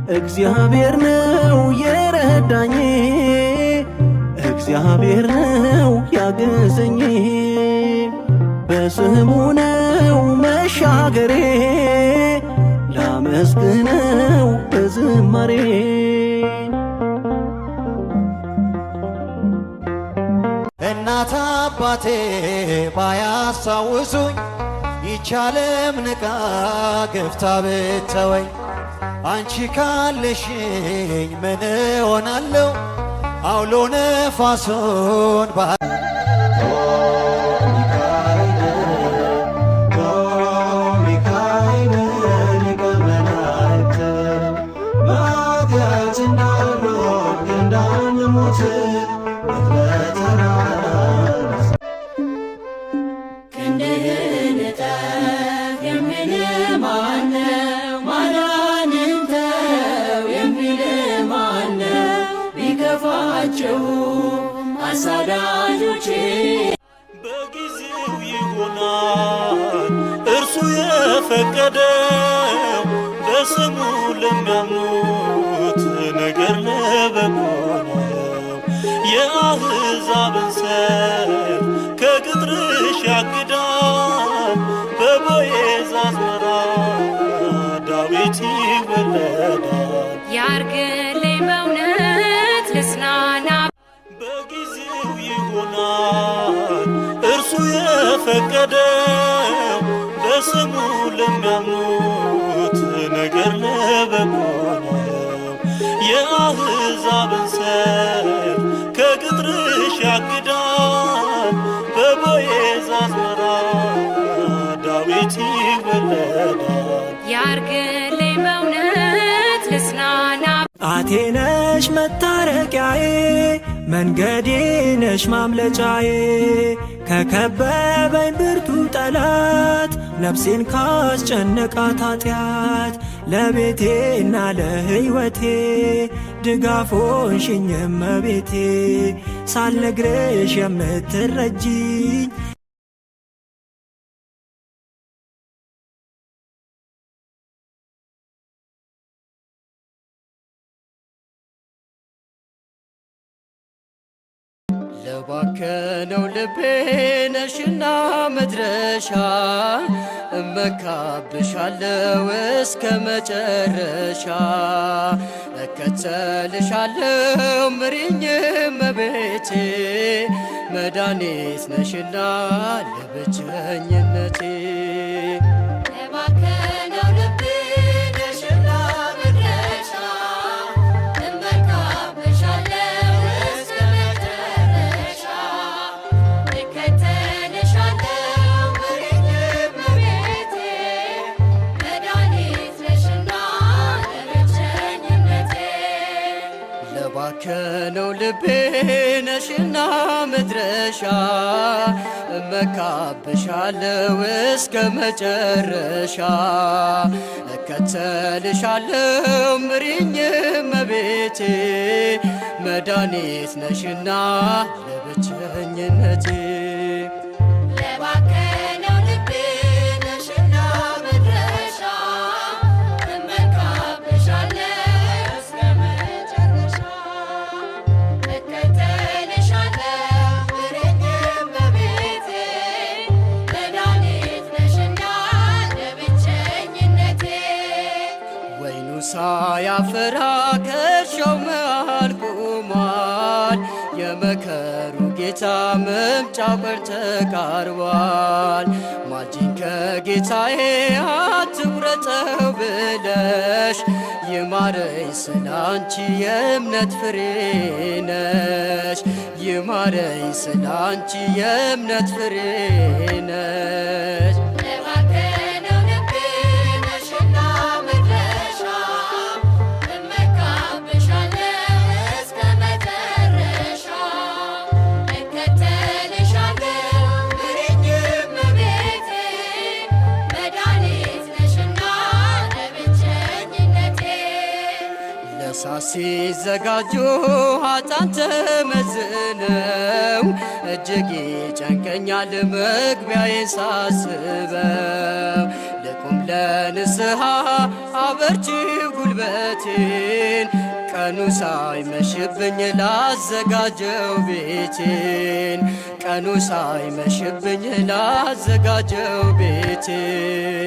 እግዚአብሔር ነው የረዳኝ፣ እግዚአብሔር ነው ያገዘኝ። በስሙ ነው መሻገሬ፣ ላመስግነው በዝማሬ። እናት አባቴ ባያስታውሱኝ፣ ይቻለም ንቃ ገፍታ ብተወኝ፣ አንቺ ካለሽኝ ምን እሆናለሁ? አውሎ ነፋሱን ክንድህን እጠፍ የሚል ማነው? ማዳንን ተው የሚል ማነው? ቢከፋቸው አሳዳጆቼ በጊዜው ይሆናል እርሱ የፈቀደው፣ በስሙ ለሚያምኑት ነገር ለበጎ ነው። የአሕዛብን ሰልፍ ከቅጥርሽ ያግዳል፣ በቦዔዝ አዝመራ ዳዊት ይወለዳል። ያርግልኝ በእውነት ልጽናና። በጊዜው ይሆናል እርሱ የፈቀደው፣ በስሙ ለሚያምኑት ነገር ለበጎ ነው። የአሕዛብን ሰልፍ ከቅጥርሽ ያግዳል፣ በቦዔዝ አዝመራ ዳዊት ይወለዳል። ያርግልኝ በእውነት ልጽናና። ጣቴ ነሽ መታረቂያዬ፣ መንገዴ ነሽ ማምለጫዬ፣ ከከበበኝ ብርቱ ጠላት፣ ነፍሴን ካስጨነቃት ኃጢአት፣ ለቤቴና ለሕይወቴ ድጋፍ ሆንሽኝ እመቤቴ፣ ሳልነግርሽ የምትረጂኝ። ለባከነው ልቤ ነሽና መድረሻ፣ እመካብሻለው እስከ መጨረሻ። እከተልሻለው ምሪኝ እመቤቴ፣ መድኃኒት ነሽና ለብቸኝነቴ። ለባከነው ልቤ ነሽና መድረሻ፣ እመካብሻለሁ እስከ መጨረሻ። እከተልሻለሁ ምሪኝ እመቤቴ፣ መድኃኒት ነሽና ለብቸኝነቴ። ለባከነው ልቤ ነሽና መድረሻ፣ እመካብሻለው እስከ መጨረሻ። እከተልሻለው ምሪኝ እመቤቴ፣ መድኃኒት ነሽና ለብቸኝነቴ። ለባከነው ልቤ ነሽና መድረሻ፣ እመካብሻለሁ እስከ መጨረሻ። እከተልሻለሁ ምሪኝ እመቤቴ፣ መድኃኒት ነሽና ለብቸኝነቴ። ወይኑ ሳያፈራ ከእርሻው መሃል ቆሟል። የመከሩ ጌታ መምጫው ቀን ተቃርቧል። ማልጂኝ ከጌታዬ አትቁረጠው ብለሽ፣ ይማረኝ ስላንቺ የእምነት ፍሬ ነሽ። ይማረኝ ስላንቺ የእምነት ፍሬ ነሽ። ለባከነው ልቤ ነሽና መድረሻ፣ እመካብሻለሁ እስከ መጨረሻ። እከተልሻለሁ ምሪኝ እመቤቴ፣ መድኃኒት ነሽና ለብቸኝነቴ። ለእሳት ሲዘጋጁ ኃጥአን ተመዝነው፣ እጅግ ይጨንቀኛል መግቢያዬን ሳስበው። ልቁም ለንስሐ አበርቺው ጉልበቴን ቀኑ ሳይመሽብኝ ላዘጋጀው ቤቴን ቀኑ ሳይመሽብኝ ላዘጋጀው ቤቴን።